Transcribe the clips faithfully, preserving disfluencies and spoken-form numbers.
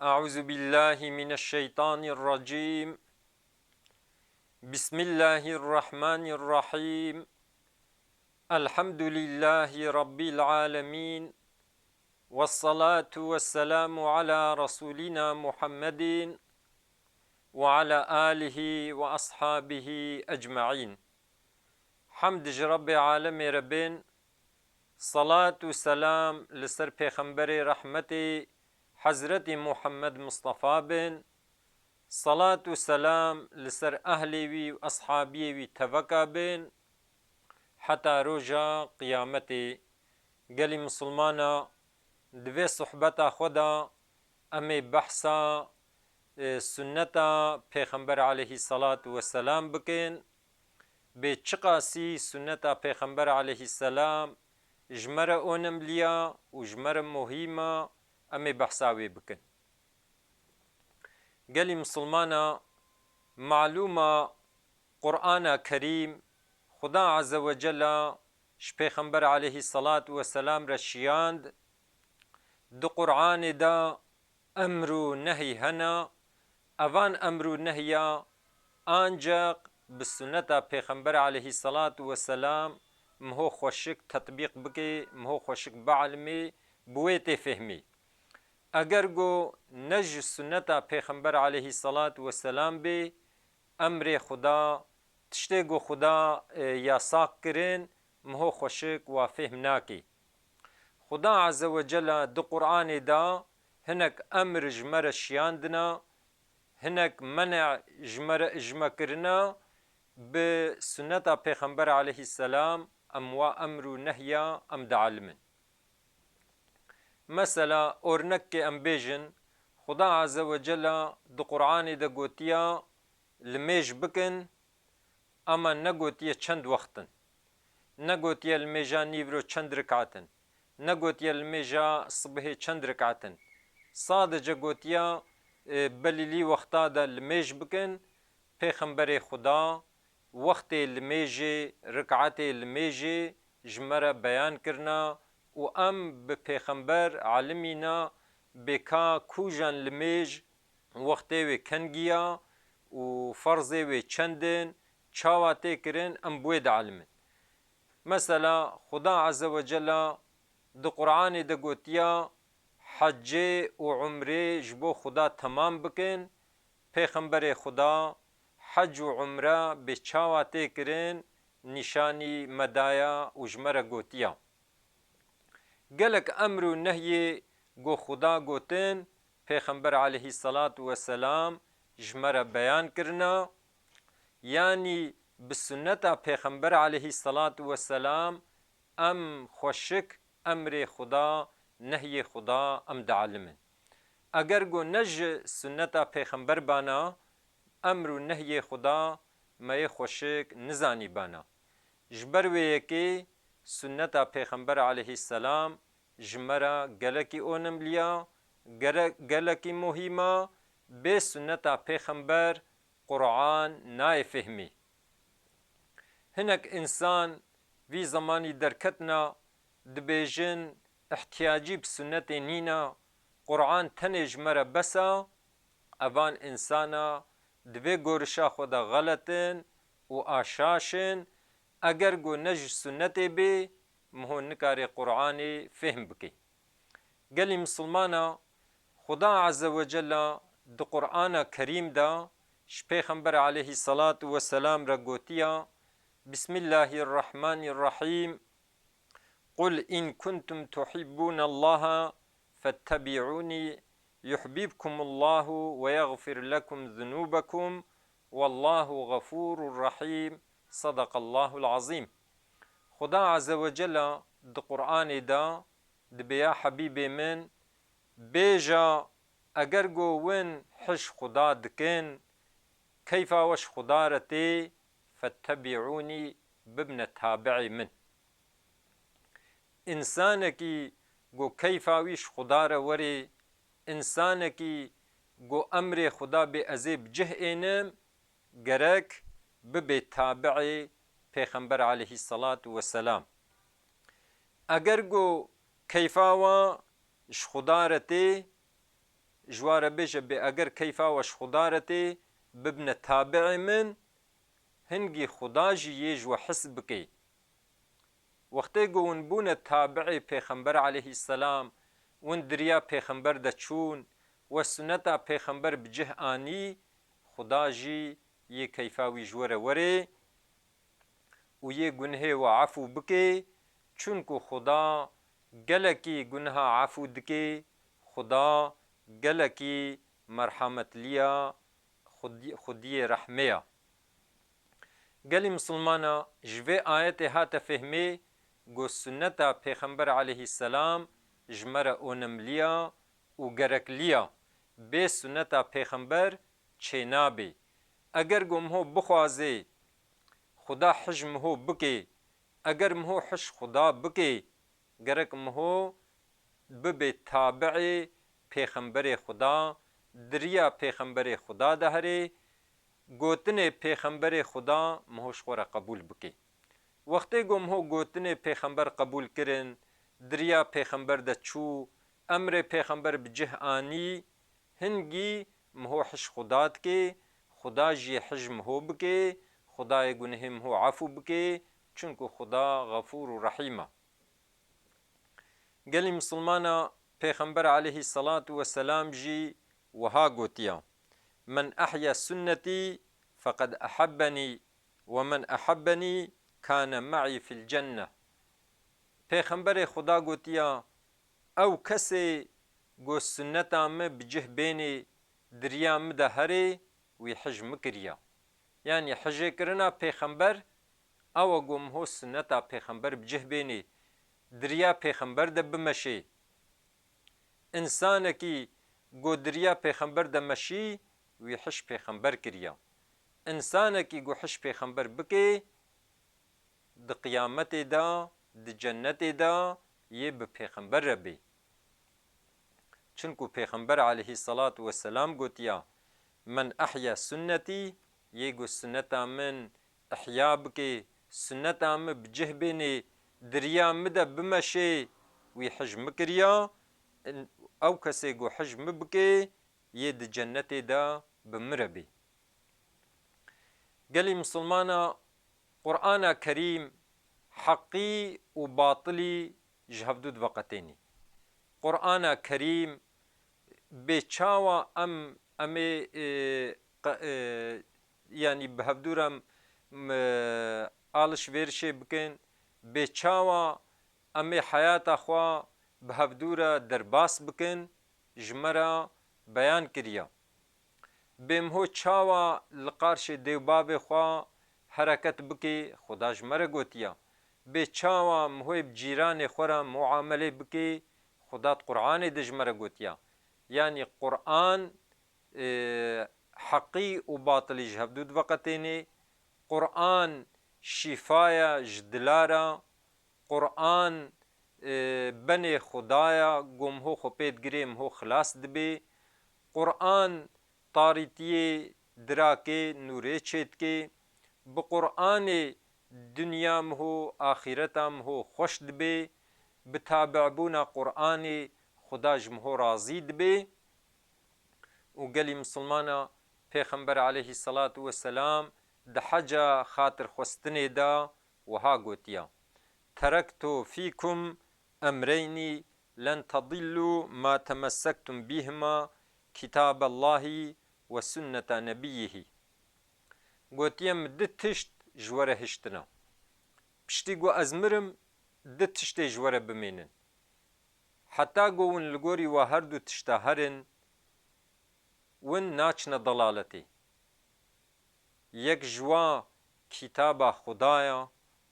أعوذ بالله من الشيطان الرجيم. بسم الله الرحمن الرحيم. الحمد لله رب العالمين. والصلاة والسلام على رسولنا محمد وعلى آله وأصحابه أجمعين. Hemd ji Rebbê alemê re bên, salat û selam li ser Pêxemberê rehmetê Hezretî Muhammed Mustafa bên, salat û selam li ser ehlê wî û eshabiyê wî teveka bên, heta roja qiyametê. Gelî misilmana, di vê sohbeta xwe de em ê behsa, e, sunneta Pêxember aleyhî selat we selam bikin. Bê çiqasî sunneta Pêxember aleyhî selam ji me re onemliya û ji me re muhîm a, em ê behsa wê bikin. Gelî misilmana, malûm a Qur'ana Kerîm, Xuda Azze ve Cella ji Pêxember aleyhî selat we selam re şiyand, di Qur'anê de emr û nehy hene, evan emr û nehya ancaq bi sunneta Pêxember aleyhî selat we selam miho xweşik tetbîq bike, miho xweşik bielmê, bi wê tê fehmî. Eger go ne ji sunneta Pêxember aleyhî selat we selam bê, emrê Xuda, tiştê ku Xuda, e, yasaq kirin, miho xweşik wa fêhm nakê. Xuda Azze ve Cella di Qur'anê de hinek emr ji me re şiyandina, hinek mene ji me re, ji me kirina, bi sunneta Pêxember aleyhî selam em wa emr û nehya em dialimin. Mesela, ornekê em bêjin, Xuda Azze ve Cella di Qur'anê de gotiya, limêj bikin, ama negotiye çend wext in. Negotiye limêja nîvro çend rikat in. Negotiye limêja sibihê çend rikat in. Sadece gotiya, e, belîlî wexta de limêj bikin, Pêxemberê Xuda wextê limêjê, rikatê limêjê ji me re beyan kirina û em bi Pêxember elimîna bê ka kûjan limêj wextê wê kengî ya û ferzê wê çend in, çawa tê kirin, em bi wê dielimin. Mesela, Xuda Azze ve Cella di Qur'anê de gotiya, hecê û umrê ji bo Xuda temam bikin, Pêxemberê Xuda hec û umre bê çawa tê kirin, nîşanî me daya û ji me re gotiya. Gelek emr û nehyê ku Xuda gotin, Pêxember aleyhî selat we selam ji me re beyan kirina, yanî bi sunneta Pêxember aleyhî selat we selam em xweşik emrê Xuda, nehyê Xuda em dialimin. Eger ku ne ji sunneta Pêxember bana, emr û nehyê Xuda me yê xweşik nizanî bana. Ji ber wê yekê sunneta Pêxember aleyhî selam ji me re gelekî onemliya, gere-, gelekî muhîm a, bê sunneta Pêxember Qur'an nayê fehmî. Hinek însan vî zemanî derketina, dibêjin, ihtiyacî bi sunnetê nîna, Qur'an tenê ji me re bes a, evan însana di vê gorişa xwe de xelet in û a şaş in, eger ku ne ji sunnetê bê, miho nikarê Qur'anê fêhm bikê. Gelî misilmana, Xuda Azze ve Cella di Qur'ana Kerîm de ji Pêxember aleyhî selat we selam re gotiya, Bismillahirrahmanirrahîm. قل إن كنتم تحبون الله فاتبعوني يحببكم الله ويغفر لكم ذنوبكم والله غفور رحيم. صدق الله العظيم. Xuda Azze ve Cella di Qur'anê de dibê ya Hebîbê min, bêja, eger go win hiş Xuda dikin, keyfa we ji Xuda re tê, fettebi'ûnî, bibne tabi'ê min. Însanekî go keyfa wî ji Xuda re werê, însanekî go emrê Xuda bê ez ê bi cih ênim, gerek bibê tabi'ê Pêxember aleyhisselatu vesselam. Eger go keyfa wa ji Xuda re tê, ji wa re bêje, bê eger keyfa we ji Xuda re tê, bibne tabi'ê min, hingî Xuda jî yê ji we his bike. Wextê ku hûn bûne tabi'ê Pêxember aleyhisselam, hûn di riya Pêxember de çûn, we suneta Pêxember bi cih anî, Xuda jî yê keyfa wî ji we re were û yê gunehê we efû bike, çunku Xuda gelekî guneha efû dike, Xuda gelekî merhametliya, Xwedî-, Xwediyê rehmê ya. Gelî misilmana, ji vê ayetê hate fehmê ku sunneta Pêxember aleyhisselam ji me re onemliya û gerekliya. Bê sunneta Pêxember çênabê. Eger ku miho bixwazê Xuda hij miho bike, eger miho hij Xuda bike, gerek miho bibe tabi'ê Pêxemberê Xuda, di riya Pêxemberê Xuda de herê, gotinê Pêxemberê Xuda miho ji xwe re qebûl bike. Wextê ku miho gotinê Pêxember qebûl kirin, di riya Pêxember de çû, emrê Pêxember bi cih anî, hingî miho hij Xuda dike, Xuda jî yê hij miho bike, Xuda yê gunehê miho efû bike, çunku Xuda Xefûr û Rehîm e. Gelî misilmana, Pêxember aleyhisselatu vesselam jî wiha gotiya, "Men ehya sunnetî feqed ehebbenî ve men ehebbenî kane me'î fil cenne." Pêxemberê Xuda gotiya, "Ew kesê ku sunneta min bi cih bênê, di riya min de herê, wî hij min kiriya." Yanî hijêkirina Pêxember, ew e ku miho sunneta Pêxember bi cih bênê, di riya Pêxember de bimeşê. Însanekî ku di riya Pêxember de meşî, wî hij Pêxember kiriya. Însanekî ku hij Pêxember bike, di qiyametê de, di cennetê de yê bi Pêxember re bê. Çunku Pêxember aleyhisselatu vesselam gotiya, "Men ehya sunnetî", yê ku sunneta min ihya bike, sunneta min bi cih bênê, di riya min de bimeşê, wî hij min kiriya, ew kesê ku hij min bike, yê di cennetê de bi min re bê. Gelî misilmana, Qur'ana Kerîm heqî û batilî ji hevdû diveqetênî. Qur'ana Kerîm bê çawa em, em ê, e, qe-, e, yanî bi hevdû re em, m-, alişvêrişê bikin, bê çawa em ê heyata xwe bi hevdû re derbas bikin, ji me re beyan kiriya. Bê miho çawa li qarşê dêvbavê xwe hereket bikê, Xuda ji me re gotiya. Bê çawa mihoyê bi cîranê xwe re muamelê bikê, Xuda di Qur'anê de ji me re gotiya. Yanî Qur'an, e, heqî û batilî ji hevdû diveqetênê. Qur'an şîfa ye ji dila re. Qur'an, e, benê Xuda ye, ku miho xwe pê digirê, miho xilas dibê. Qur'an tarîtiyê dirakê nûrê çêdikê. Bi Qur'anê dinya miho, axîreta miho xweş dibê. Bi tabi'bûna Qur'anê Xuda ji miho razî dibê. Û gelî misilmana, Pêxember aleyhisselatu vesselam di heca xatirxwestinê de wiha gotiya, "Terektu fîkum emreynî len tedillu ma temessektum bîhima, kîtaballahî ve sunneta nebiyihî." Gotiye, "Min du tişt ji we re hiştina. Piştî ku ez mirim, du tiştê ji we re bimênin. Heta ku hûn li gorî wa her du tişta herin, hûn naçine delaletê. Yek ji wa kîtaba Xuda ya,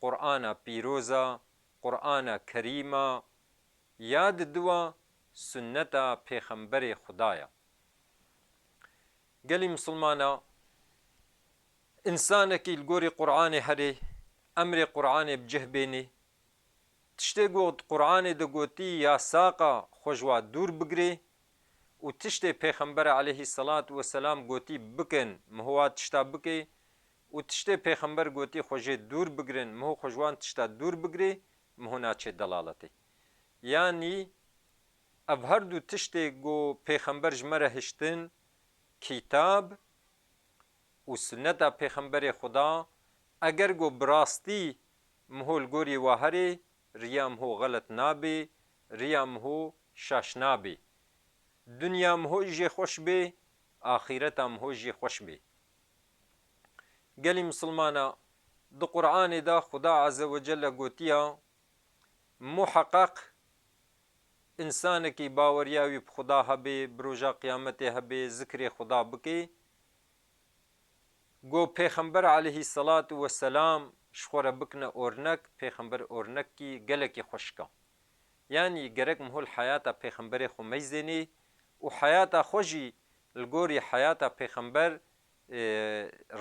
Qur'ana pîroz a, Qur'ana kerîm a, ya diduwa sunneta Pêxemberê Xuda ya." Gelî misilmana, însanekî li gorî Qur'anê herê, emrê Qur'anê bi cih bênê, tiştê ku di Qur'anê de gotî yasaqa xwe ji wa dûr bigirê û tiştê Pêxember aleyhisselatu vesselam gotî bikin, miho wa tişta bikê û tiştê Pêxember gotî xwe jê dûr bigirin, miho xwe ji wan tişta dûr bigirê, miho naçê delaletê. Yanî Ev her du tiştê ku Pêxember ji me re hiştin, kitab û sunneta Pêxemberê Xuda, eger ku bi rastî miho li gorî wa herê, riya miho xelet nabê, riya miho şaş nabê. Dinya miho jê xweş bê, axîreta miho jê xweş bê. Gelî misilmana, di Qur'anê de Xuda Azze ve Celle gotiya, muheqeq însanekî baweriya wî bi Xuda hebe, bi roja qiyametê hebe, zikrê Xuda bike, ku Pêxember aleyhî selatu we selam ji xwe re bikine ornek, Pêxember ornekî gelekî xweşik e. Yanî gerek miho li heyata Pêxemberê xwe meyzênê û heyata xwe jî li gorî heyata Pêxember, e,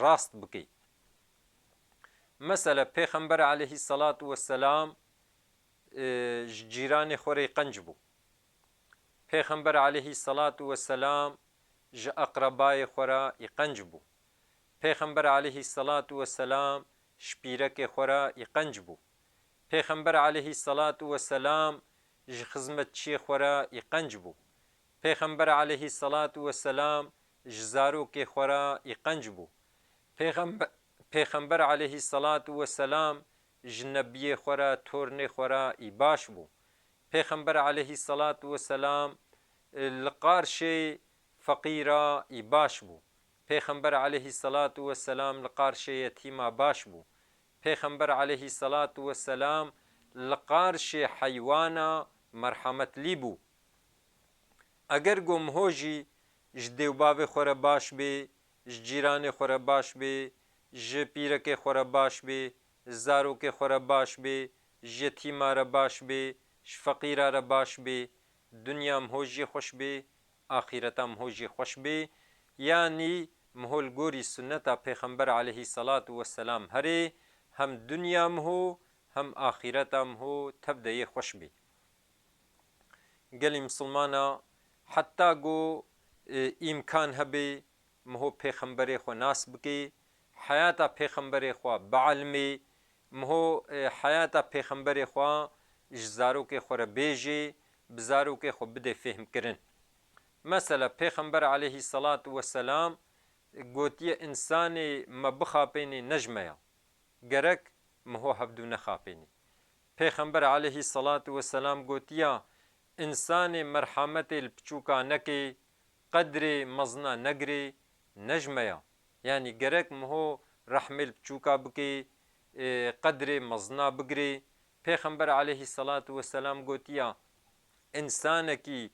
rast bike. Mesela Pêxember aleyhî selatu we selam, e, ji cîranê xwe re qenc bû. Pêxember aleyhî selatu we selam ji eqrebayê xwe re î qenc bû. Pêxember aleyhî selatu we selam ji pîrekê xwe re î qenc bû. Pêxember aleyhî selatu we selam ji xizmetçiyê xwe re î qenc bû. Pêxember aleyhî selatu we selam ji zarokê xwe re î qenc bû. Pêxembe-, Pêxember aleyhî selatu we selam ji nebiyê xwe re, tornê xwe re î baş bû. Pêxember aleyhî selatu we selam, e, li qarşê feqîra î baş bû. Pêxember aleyhî selatu we selam li qarşê yetîma baş bû. Pêxember aleyhî selatu we selam li qarşê heywana merhametlî bû. Eger ku miho jî ji dêwbavê xwe re baş bê, ji cîranê xwe re baş bê, ji pîrekê xwe re baş bê, ji zarokê xwe re baş bê, ji yetîma re baş bê, ji feqîra re baş bê, dinya miho jê xweş bê, axîreta miho jê xweş bê, yanî miho li gorî sunneta Pêxember aleyhî selatu we selam herê, hem dinya miho, hem axîreta miho tev de yê xweş bê. Gelî misilmana, heta ku, e, îmkan hebe, miho Pêxemberê xwe nas bike, heyata Pêxemberê xwe bielmê, miho, e, heyata Pêxemberê xwe ji zarokê xwe re bêjê, bi zarokê xwe bide fêhmkirin. Mesela Pêxember aleyhî selatu we selam gotiye, însanê me bixapênê ne ji me ya. Gerek miho hevdû nexapênê. Pêxember aleyhî selatu we selam gotiya, însanê merhametê li piçûka neke, qedrê mezina negire, ne ji me ya. Yanî gerek miho rehmê li piçûka bike, e, qedrê mezina bigire. Pêxember aleyhî selatu we selam gotiya, însanekî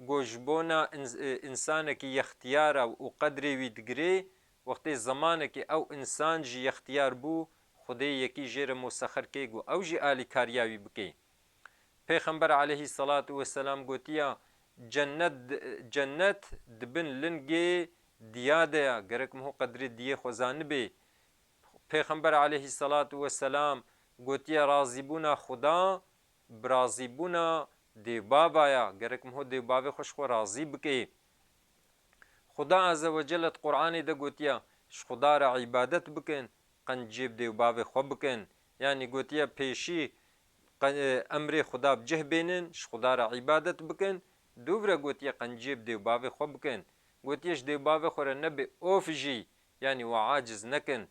ku ji bona ins-, e, însanekî yextiyar e û qedrê wî digire, wextê zemanekê ew însan jî yextiyar bû, Xwedê yekî jê re mosexer kê ku ew jî alîkariya wî bike. Pêxember aleyhî selatu we selam gotiya, cennet, cennet di bin lingê diya de ya, gerek miho qedrê diyê xwe zanibê. Pêxember aleyhî selatu we selam gotiye, razîbûna Xuda bi razîbûna dêvbava ya, gerek miho dêvbavê xwe ji xwe razî bike. Xuda Azze ve Celle di Qur'anê de gotiye, ji Xuda re îbadet bikin, qenciyê bi dêvbavê xwe bikin. Yanî gotiye pêşî qe-, emrê Xuda bi cih bênin, ji Xuda re îbadet bikin, dûv re gotiye qenciyê bi dêvbavê xwe bikin. Gotiye ji dêvbavê xwe re nebê of jî, yanî we aciz nekin.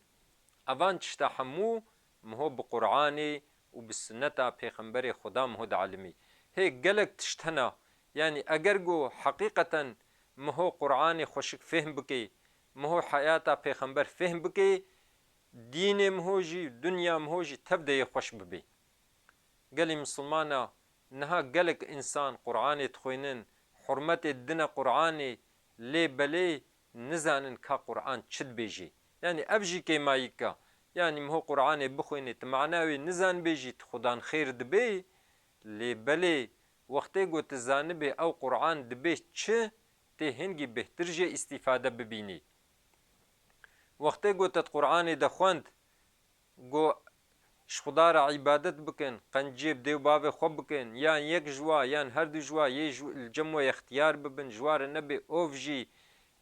Evan tişta hemû miho bi Qur'anê û bi sunneta Pêxemberê Xuda miho dielmî. Hê gelek tişt hene, yanî eger ku heqîqeten miho Qur'anê xweşik fêhm bike, miho heyata Pêxember fêhm bike, dînê miho jî, dinya miho jî tev de yê xweş bibe. Gelî misilmana, niha gelek însan Qur'anê dixwînin, hurmetê didine Qur'anê, lê belê nizanin ka Qur'an çi dibêjê. Yanî ev jî kêmayîk e. Yanî miho Qur'anê bixwînê, tu mana wê nizanibê jî, tu xudan xêr dibê, lê belê wextê ku tu zanibê ew Qur'an dibê çi, tê hingî bêhtir jê îstîfade bibînî. Wextê ku te di Qur'anê de xwend, ku ji Xuda re îbadet bikin, qenciyê bi dê û bavê xwe bikin, yan yek ji wa, yan her du ji wa yê ji, li cem we yextiyar bibin, ji wa re nebê ov jî,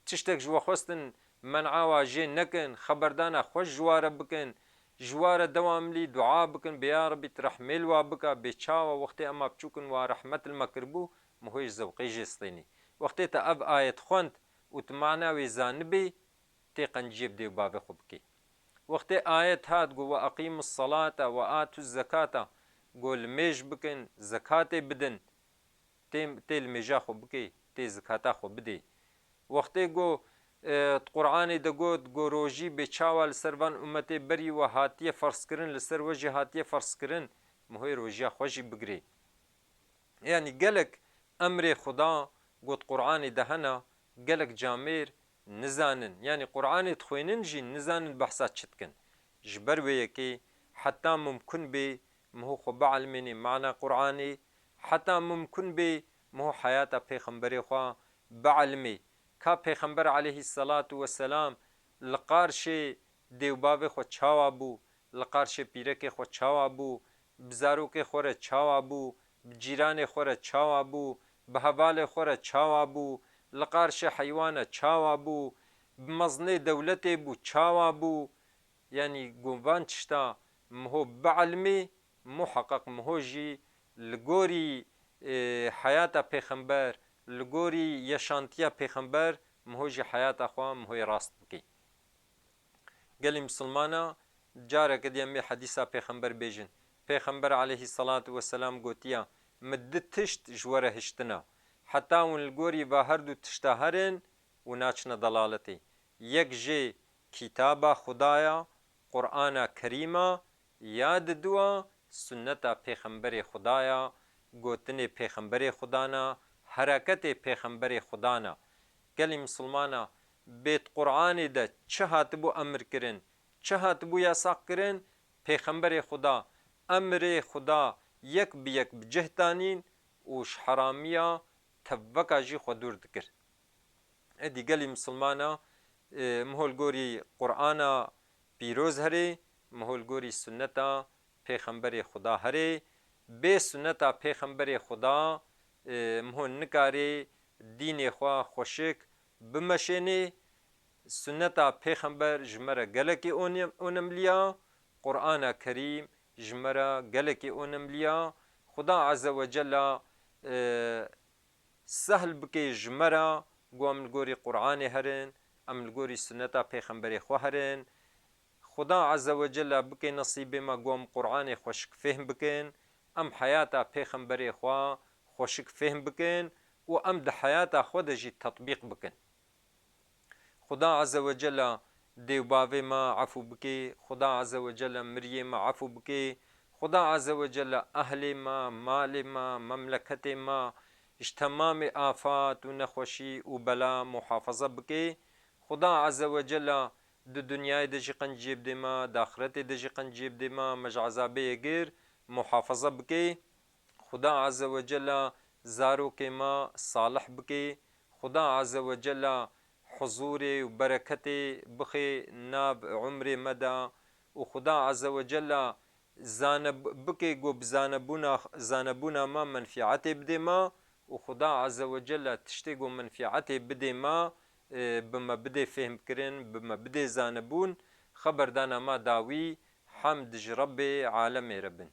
tiştek ji we xwestin, men'a wa jê nekin, xeberdana xweş ji wa re bikin, ji wa re dewamlî dua bikin, bê ya Rebî tu rehmê li wa bika, bê çawa wextê ema biçûk in wa rehmet li me kiribû, Miho ji zewqê jê stênî. Wextê te ev ayet xwend û tu mana wê zanibê, tê qenciyê bi dê û bavê xwe bikê. Wextê ayet hat got, "Ve eqîmus salata ve atuz zekata", got, "Limêj bikin, zekatê bidin", tê, tê limêja xwe bikê, tê zekata xwe bidê. Wextê got, e, Qur'anê de got, got, "Rojî bê çawa li ser van ummetê berî we hatiye ferzkirin, li ser we jî hatiye ferzkirin, mihoyê rojiya xwe jî bigirê." Yanî gelek emrê Xuda got Qur'anê de hene, gelek camêr nizanin. Yanî Qur'anê dixwênin jî nizanin behsa çi dikin. Ji ber wê yekê heta mumkun bê miho xwe bielmênê mana Qur'anê, heta mumkun bê miho heyata pêxemberê xwe bielmê. Ka pêxember aleyhisselatu vesselam li qarşê dê û bavê xwe çawa bû, li qarşê pîrekê xwe çawa bû, bi zarokê xwe re çawa bû, bi cîranê xwe re çawa bû, bi hevalê xwe re çawa bû, li qarşê heywana çawa bû, bi mezinê dewletê bû, çawa bû, yanî got van tişta miho bielmê, muheqeq miho jî li gorî, e, heyata pêxember, li gorî yaşantiya pêxember, miho jî heyata xwe mihoyê rast bikê. Gelî misilmana, careke diye em ê hedîsa pêxember bêjin. Pêxember aleyhisselatu vesselam gotiya, "Min du tişt ji we re hiştina. Heta hûn li gorî va her du tişta herin û naçine delaletê. Yek jê kitaba Xuda ya, Qur'ana Kerîm a, ya didua sunneta pêxemberê Xuda ya, gotinê pêxemberê Xuda na, hereketê pêxemberê Xuda na." Gelî misilmana, bêt Qur'anê de çi hatibû emir kirin, çi hatibû yasaq kirin, pêxemberê Xuda, emrê Xuda yek bi yek bi cih danîn û ji heramiya tevveka jî xwe dûr dikir. Êdî gelî misilmana, e, miho li gorî Qur'ana pîroz herê, miho li gorî sunneta pêxemberê Xuda herê. Bê sunneta pêxemberê Xuda, e, miho nikarê dînê xwe xweşik bimeşênê. Sunneta pêxember ji me re gelekî onem-, onemliya, Qur'ana Kerîm ji me re gelekî onemliya. Xuda Azze ve Cella, e, sehl bike ji me re, ku em li gorî Qur'anê herin, em li gorî sunneta pêxemberê xwe herin. Xuda Azze ve Cella bike nesîbê me, ku em Qur'anê xweşik fêhm bikin, em heyata pêxemberê xwe xweşik fêhm bikin û em di heyata xwe de jî tetbîq bikin. Xuda Azze ve Cella dê û bavê me efû bike, Xuda Azze ve Cella miriyê me efû bike, Xuda Azze ve Cella ehlê me, malê me, memleketê me ji temamê afat û nexweşî û bela muhafaza bike. Xuda Azze ve Cella di dinyayê de jî qenciyê bidê me, di axiretê de jî qenciyê bidê me, me ji ezabê yê gir muhafaza bike. Xuda Azze ve Cella zarokê me salih bike. Xuda Azze ve Cella huzurê û bereketê bixê nav umrê me de û Xuda Azze ve Cella zane-, bike ku bi zanebûna, zanebûna me menfîetê bidê me û Xuda Azze ve Cella tiştê ku menfîetê bidê me, e, bi me bidê fêhmkirin, bi me bidê zanebûn, xeberdana me dawî, hemd ji Rebbê alemê re bin.